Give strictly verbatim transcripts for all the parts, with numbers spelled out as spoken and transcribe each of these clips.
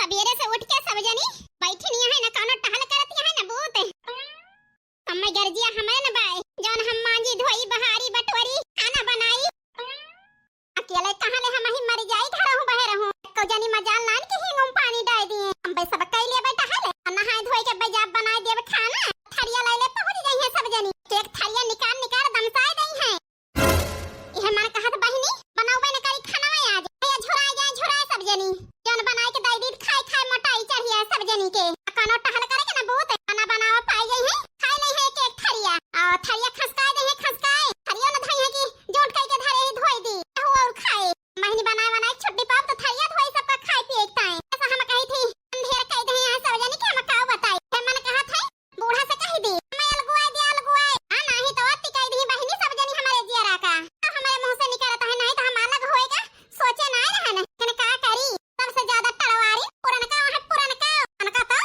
सबेरे से उठ के सब जनी बैठी नहीं है ना, कौनो टहल करत है ना बूत। हमें गर्जिया हमें न बाय, जौन हम मांजी धोई बहारी बटोरी खाना बनाई। अकेले कहाँ ले हम ही मर जाई, घर हूँ बहे रहूँ। को जनी मजाल नान के हिंग उम पानी डाल दिए। हम बे सब कई ले बैठा है ले। नहाए धोए के बे जाब बनाए देब खाना। थरिया ले ले पहुँच जाई है सब जनी। एक थरिया निकाल निकाल दमसाए दई है। इहे मन कहत बहिनी, बनाउबे न करी खाना आज। भैया झुराए जाए, झुराए सब जनी। जौन बनाए के दई दी खाए खाए मोटाई चढ़िया सब जनी के। कौनो टहल करे के ना बूत। खाना बनावा पाई गई है, खाए नहीं है एक एक थरिया। और थरिया खसकाए दे है, खसकाए। थरिया न धई है कि जोंट कई के धरे ही धोई दी। कहू और खाए। बहिनी बनाए बनाए छुट्टी पाप तो थरिया धोई सबका खाए पिए के ताए। ऐसा हम कही थी, अंधेर कई दे हैं सब जनी के हम काऊ बताई। हे मन कहत है, बूढ़ा से कही दी, "मैं अलगुआए दे, अलगुआए।" हाँ, नाही तो अति कही दी बहिनी सब जनी हमारे जियरा का। तो हमारे मुंह से निकलता है, नहीं तो हम अलग होएगा, सोचे ना रहन, लेकिन का करी, सबसे ज्यादा टड़वारी पुरनका है, पुरनका, पुरनका तो।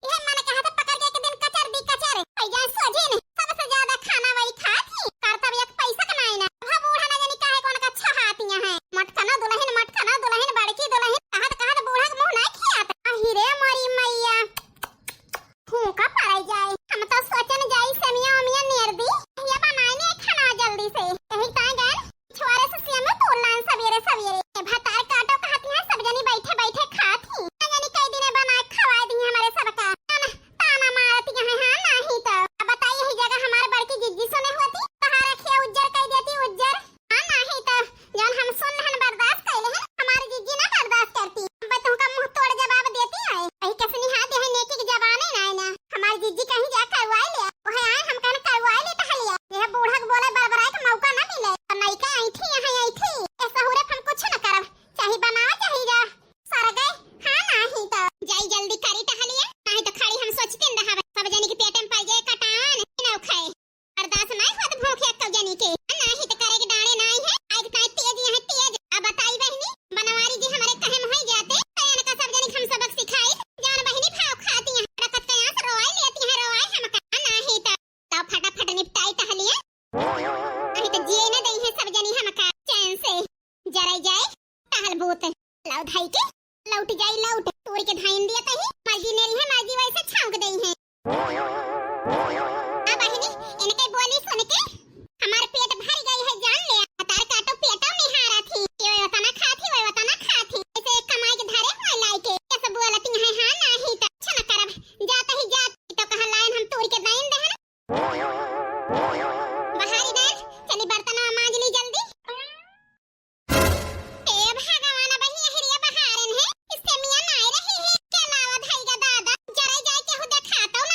यह मन कहा था पकड़ के एक दिन कचर दी, कचर, पै जाए सोझिन, सबसे ज्यादा खाना वही खात ही, करतब एक पैसा का नाई ना। अब बूढ़ा ना जानी काहे कौन का छहातियां हैं। मटकना दुल्हन, मटकना दुल्हन, बड़की दुल्हन, कहत कहत बूढ़ा के मुंह ना खियात। अहि रे मोरी मैया। फूंका पड़ाई जाए। हम तो सोचन जाई सेमिया ओमिया नेर दी। ये बनाए ने खाना जल्दी से। यही ताए गए छुआरे से सेम तोड़ लान सवेरे सवेरे। ए भतार काटो कहती हैं सब जनी बैठे बैठे खात ही। ना जानी कई दिने बनाए खवाए दी हमारे सबका। ताना, ताना मारती हैं, हाँ नाही तो। अब बताइए यही जगह हमारे बड़की जिज्जी सुने होती। तहारा खिया उज्जर कई देती उज्जर। हाँ, नाही त जौन हम सुन हन बर्दाश्त कइले हन, हमारी जिज्जी ना बर्दाश्त करती। अब तुमका मुंह तोड़ जवाब देती है। वही कसनी हाथ है, नेकी की जबान ही ना है ना। हमारी जिज्जी कहीं जा करवाई ले, वह आए हम कहन करवाई ले टहलिया। यह बूढ़ा के बोले बरबराए का मौका ना मिले। और नई का ऐठी यहाँ ऐठी। ए सहुरे हम कुछ न करब, चाहे बनाओ चाहे जा। सर गए, हाँ नाही तो। जाई जल्दी करी टहलिया, नाही तो खड़ी हम सोचते न रहब। सब जनी के पेटे में पड़ जाए कटान, ई ना खाए। बर्दाश्त नाई होत भूख एक्कौ जनी के। नाही त करे के डाँड़े नाई है। आज ताई तेज यहाँ तेज। अब बताई बहिनी, बनवारी जी हमरे कहे में होई जाते, त इनका सब जनी के हम सबक सिखाई। जान बहिनी भाव खाती हैं, रकत के आंस रोवाई लेती हैं, रोवाई हमका। नाही त, त फटाफट निपटाई टहलिया। नाही त जिए न दई हैं सब जनी हमका चैन से। जराई जाए, टहल बूत। लौट है के लौट जाई, लौट। तोड़ के धाइन दिया तही, मर्जी ने रही है, मर्जी वैसे छौंक दई है। आ बहिनी, इनके बोली सुन के हमार पेट भर गई है, जान ले। हतार काटो पेटो निहारा थी, ये वतना खाथी, वो वतना खाथी। ऐसे कमाई के धरे हुए लाई के, कैसे बोलती है, हाँ नाही त अच्छा न करब, जात ही जात, तो कहा लाइन हम तोड़ के दाइन दे है ना। बहारी दान, चली बर्तन मांज ली जल्दी। ए भगवान, बहिनी अहिरिया बहारन है, इससे मियाँ नाय रही है, के लावा धइगा दादा, जरे जाए केहू देखा तो,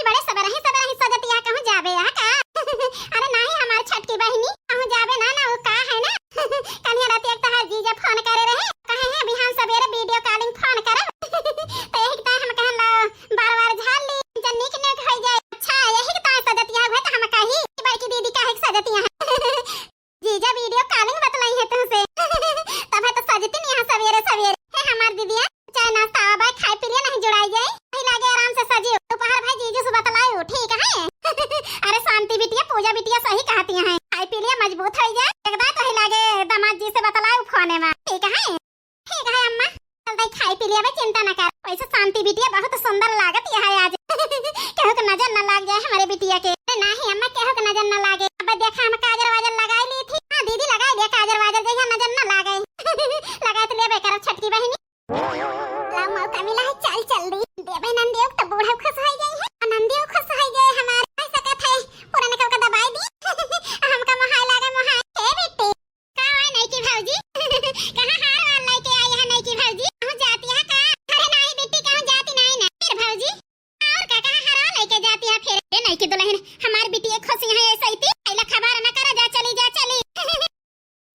बड़े सबेरही सबेरही सजतिया, कहूँ जाबे यहाँ का? अरे नाही हमार छटकी बहिनी, कहूँ जाबे ना, ना वो का है ना। कन्हैया राती एक तहार जीजा फोन करे रहे, कहे हैं बिहान सबेरे वीडियो कॉलिंग फोन करब। तो यही ताई हम कहन ला बार बार झाल ली, जन नीक नीक होई जाए। अच्छा यही ताई सजतिया हुए तो हम कही कि बड़की दीदी काहे के सजतिया है। जीजा वीडियो कॉलिंग बतलाई है तुमसे। तब है तो सजती नहीं यहाँ सबेरे सबेरे। हे हमार दीदिया, चाय नाश्ता आवा बाय, खाए पी लिया नहीं जुड़ाई जाए। वही लागे आराम से सजियो। दोपहर भाई जीजू से बतलायो, ठीक है? अरे शांति बिटिया, पूजा बिटिया सही कहती हैं। खाए पी लिया मजबूत हो जाए। एक बात वही लागे दामाद जी से बतलायो फोने में, ठीक है? ठीक है अम्मा, चल दई खाए पी लिया बे, चिंता ना कर। वैसे शांति बिटिया बहुत सुंदर लागत यहाँ आज। केहू के नजर ना लाग जाए हमारे बिटिया के। अरे नाही अम्मा, केहू के नजर ना लागे। अब देखा हम काजर वाजर लगाई ली थी। हाँ दीदी लगाई लिया काजर वाजर, जैसा नजर ना लागे। लगाई तो लेबे करब छटकी बहिनी। ला मौका मिला है, चल चल दी। देबे नंदियो तो बूढ़ा खुश हो गई है, और नंदियो खुश हो गए हमारे। ऐसा कहत है, पुराने का दबाई दी। हमका मोहाय लागे मोहाय। हे बेटी, का हुआ नई की भौजी? कहाँ हार वार लेके आई है नई की भौजी? कहूँ जाती है का? अरे नाही बेटी, कहूँ जाती नाही ना। फिर भौजी, और का, कहाँ हार वार लेके जाती है फिर? ए नई की दुल्हन, हमार बिटिया खुश यहाँ ऐसे ही थी। पहला खबर न करा, जा चली, जा चली।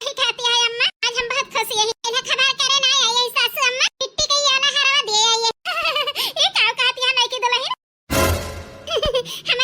ठीक कहती है अम्मा, आज हम बहुत खुश यही। पहला खबर करे ना आई है सासू अम्मा, बिट्टी के ये वाला हरवा दिए आई है। ये का कहती है नई की दुल्हन? हम